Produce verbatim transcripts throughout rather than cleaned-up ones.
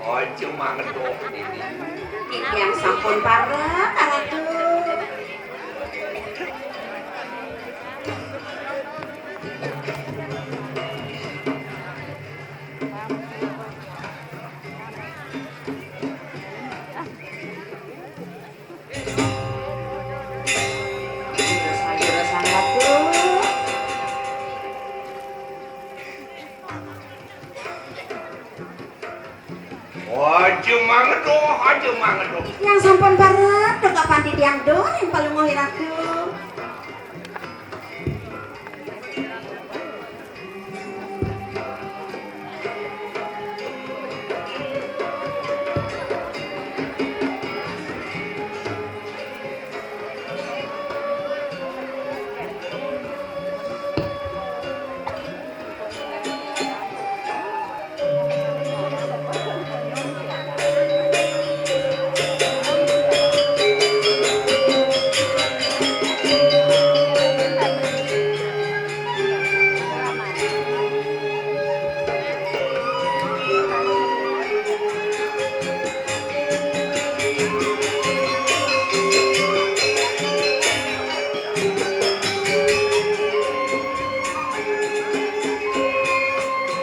Aja mangedok. Titiang sampun parek, Ratu. Aja mangedok, aja mangedok. Titiang sampun parek, duka panti tiang doh ring Palungguh Ratu.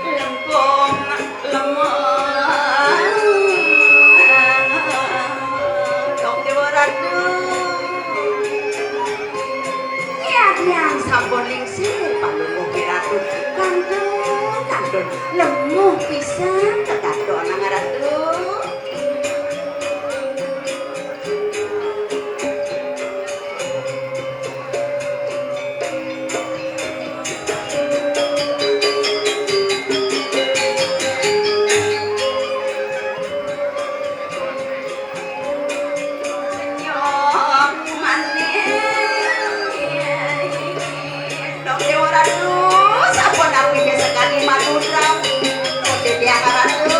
Lempung lemah. Dong Dewa Ratu. Yadiang sampun lingsir, Palungguh Ratu. Kantun, kantun. Lemuh pisan, kekantun, Ratu. Dong Dewa Ratu, sampun apike sakadi madudam. Dong Dewa Ratu.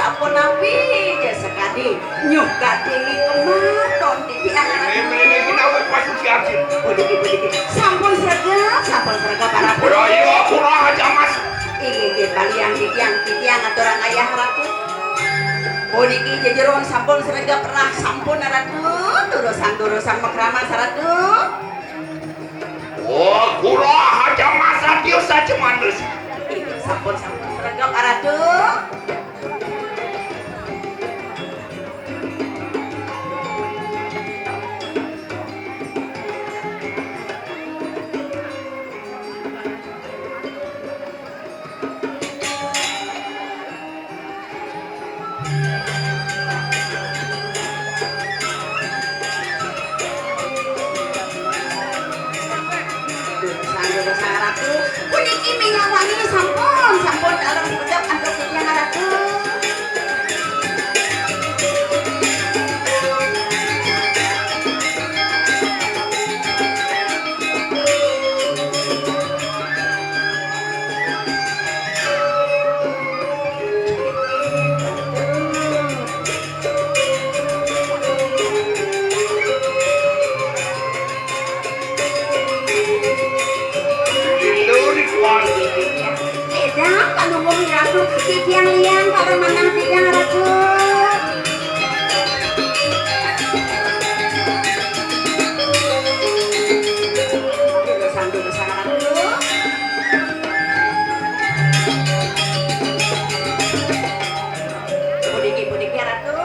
Sapunapi ja sakadi nyukat ini kematon di tiang. Ini, ini, ini, kita awet pasuci asin. Puniki, puniki. Sampun sregep, sampun sregep, Ratu. Ora iya, ora aja, Mas. Inggih, inggih, balian titiang, titiang aturang ayah, Ratu. Puniki jejeron sampun sregep, rah sampun, Ratu. Durusang, durusang makraman, Ratu. Oh, kula aja Mas Ratu saja manus. Inggih, sampun, sampun sregep, Ratu. Sanggup Sang Ratu, puniki minyak wangi sampun, sampun dalem sregep antuk titiang Ratu. Sedang Palungguh Ratu, titiang lian, para manah titiang Ratu. Durusang, durusang Ratu. Puniki, puniki Ratu.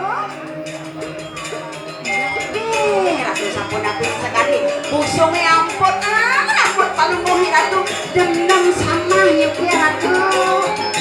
Busungé ampun, ah, ampun palungguhé Ratu. Denem samah nyuké Ratu.